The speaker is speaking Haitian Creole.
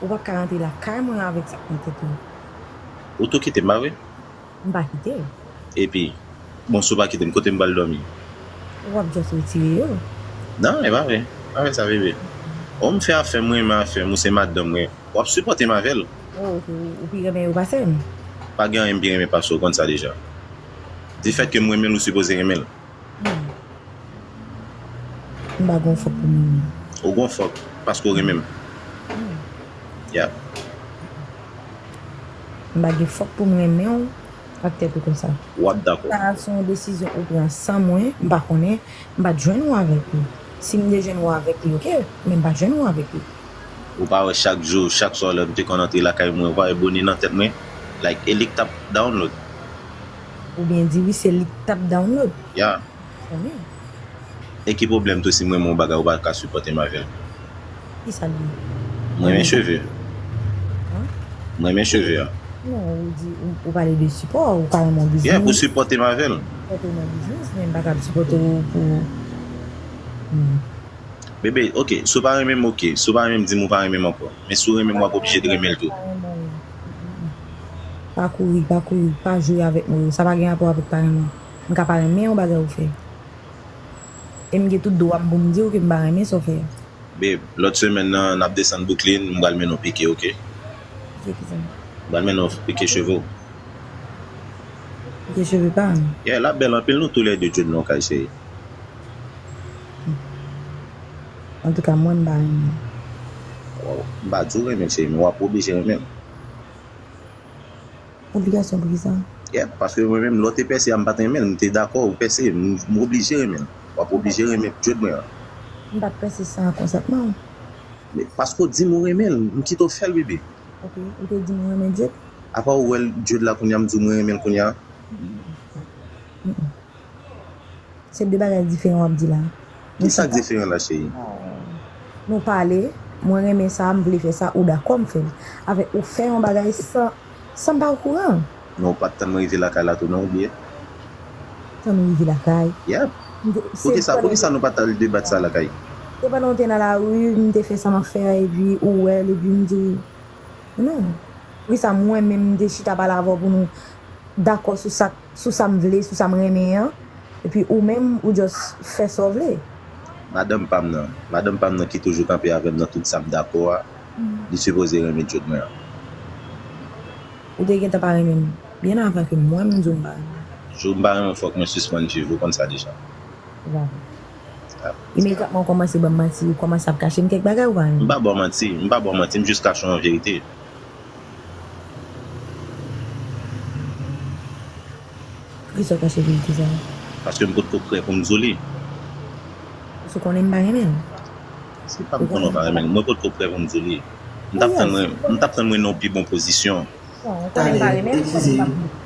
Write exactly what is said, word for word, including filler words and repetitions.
Ou p ap ka rantre lakay mwen avèk sa k nan tèt ou. Ou tou kite m, pa vre? M pa kite. Epi, bon, si w pa kite m, kote m pral dòmi? Ou ap just retire yo. Non, e pa vre. Pa fè sa, bebe. Ou m fè afè m, renmen afè m, ou se madanm mwen. W ap sipòte m avè l. Oh, ok, ou pi renmen yo pase m. Pa gen anyen m pi renmen pase w, ou konn sa deja. Difèt ke m renmen l, ou sipoze renmen l. M pa gon fòk pou mwen. Ou gon fòk, paske w renmen m. Yeah. M pa gen fòk pou m renmen w ak tèt ou konsa. W ap dakò. Sa se yon desizyon ou pran san mwen, m pa konnen, m pa t jwenn ou avèk li. Si m te jwenn ou avèk li, ok, men m pa t jwenn ou avèk li. Ou pa wè chak jou, chak swa lè m te konn antre lakay mwen, ou pa wè bone nan tèt mwen? Like, e li k t ap download. Ou byen di wi, se li k t ap download. Ya. Konnen. E ki pwoblèm tou si m renmen yon bagay, ou pa ka sipòte m avè l? Ki sa l ye? M renmen cheve. Hein? M renmen cheve a. Non, ou di, ou, ou pale de sipò, ou ka renmen yon biznis. Yeah, pou sipòte m avè l. Sipòte w nan biznis, men m pa kab sipòte w pou. Hmm. Bebe, ok, si w pa renmen m, ok. Si w pa renmen m, di m ou pa renmen m ankò. Men si w renmen m, w ap oblije de renmen l tou. Pa kouri, pa kouri, pa jwe avèk mo yo. Sa pa gen rapò avèk pa renmen. M ka pa renmen yon bagay ou fè. E m gen tout dwa m pou m di w ke m pa renmen sa w fè a. Babe, lòt semèn nan, n ap desann Brooklyn, m pral mennen w pike, ok? Pike ki sa? M pral mennen w pike cheve w. Pike cheve pa m. Yeah, l ap bèl anpil, nou toulède djòl nan kay, cheri. Antouka, mwen, m pa renmen. Wow, m pa di w renmen l, cheri, men w ap oblije renmen l. Obligasyon pou kisa? Yeah, paske mwen menm, lè w te pèse a, m pa t renmen l, m te dakò ou pèse, m, m oblije renmen l. W ap oblije renmen djòl mwen an. M pa t pèse san konsantman w. Men paske w di m ou renmen l, m kite w fè l, bebe. Ok, ou te di m ou renmen djòl? Apa ou wè l djòl la kounye a, m di w mwen renmen l kounye a? Se de bagay diferan w ap di la. Ki sa k diferan la, cheri? Nou pale, mwen renmen sa, m vle fè sa, ou dakò m fè l. Avèk ou fè yon bagay san, san m pa okouran. Non, ou pa t tann mwen rive lakay la tou non, ou bliye? Tann ou rive lakay. Yep. Poukisa, poukisa nou pa t al debat sa lakay? Se pandan w te nan lari, m te fè sa m ap fè a, epi ou wè l, epi m di w, non. Poukisa mwen menm m te chita pale avè w pou nou dakò sou sa, sou sa m vle, sou sa m renmen an, epi ou menm, ou just fè sa w vle? Madanm pa m nan, madanm pa m nan ki toujou kanpe avè m nan tout sa m dakò a, li sipoze renmen djòl mwen an. Ou te gentan pa renmen m byen avan ke mwen menm m di w m pa renmen w. Jou m pa renmen w, fòk mwen sispann viv, ou konn sa deja. Imedyatman ou kòmanse ban m manti, ou kòmanse ap kache m kèk bagay ou pa renmen. M pa ba w manti, m pa ba w manti, m jis kache w yon verite. Poukisa w kache verite sa a? Paske m potko prè pou m di w li. Paske w konnen m pa renmen l. Se pa m konnen w pa renmen l, mwen potko prè pou m di w li. M t ap tann mwen, m t ap tann mwen nan yon pi bon pozisyon. Bon, ou konnen m pa renmen l, ou konnen m pa